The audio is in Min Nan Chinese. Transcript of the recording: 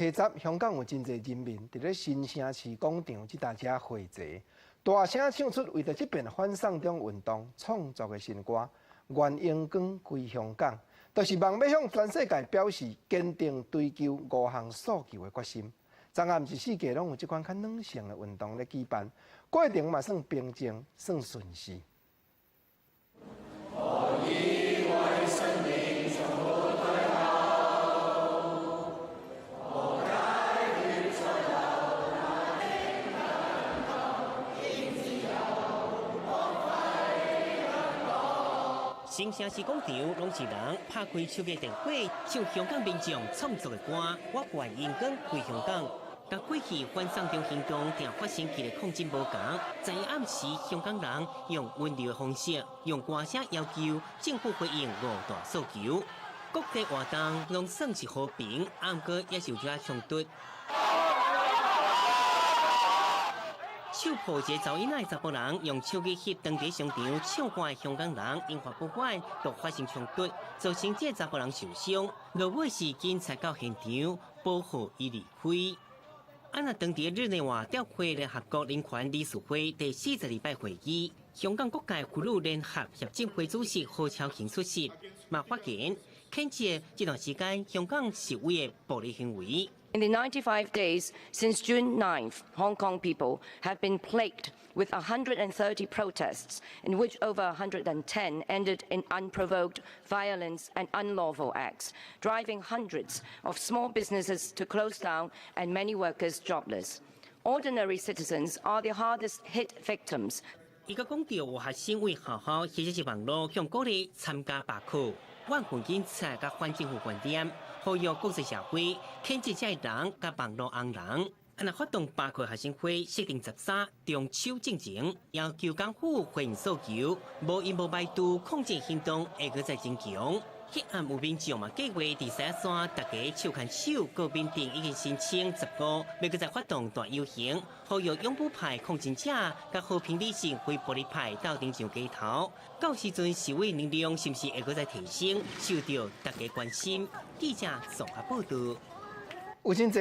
提早香港有真濟人民佇咧新城市廣場這搭遮匯集，大聲唱出為著這遍反送中運動創作的新歌《願榮光歸香港》，就是望欲向全世界表示堅定追求五項訴求的決心。昨暗毋是四界攏有這款較軟性的運動咧舉辦，過程嘛算平靜，算順勢。我以為生命從無退後，無解決在流那自由光輝香港。新城市廣場攏是人，拍開手機電話，唱香港民眾創作的歌，我願榮光歸香港。佮過去反送中行動定發生起的抗爭無仝，昨暗時香港人用溫柔的方式，用歌聲要求政府回應五大訴求。國際活動攏算是和平，毋過也是有遮衝突。手抱一個查某囡仔的查埔人用手機翕當地商場唱歌的香港人，引發不滿，就發生衝突，造成這個查埔人受傷。落尾是警察到現場保護伊離開。啊！若當地日內瓦照開聯合國人權理事會第42擺會議，香港各界婦女聯合協進會主席何超瓊出席，嘛發言譴責這段時間香港示威的暴力行為。 In the 95 days since June 9th, Hong Kong people have been plagued with 130 protests, in which over 110 ended in unprovoked violence and unlawful acts, driving hundreds of small businesses to close down and many workers jobless. Ordinary citizens are the hardest hit victims. 伊閣講著有學生為學校或者是網路向鼓勵參加罷課，怨恨警察佮反政府觀點，呼籲國際社會譴責這个人佮網路紅人。啊，若發動罷課學生會設定13中秋進前，要求港府回應訴求，無因無排除抗爭行動會閣再增強。彼岸有民眾嘛計劃佇獅仔山，大家手牽手到緬甸已經申請15，欲閣再發動大遊行，呼籲勇武派抗爭者佮和平理性非暴力派鬥陣上街頭。到時陣示威能量是毋是會閣再提升，受著大家關心。記者綜合報導。有真濟。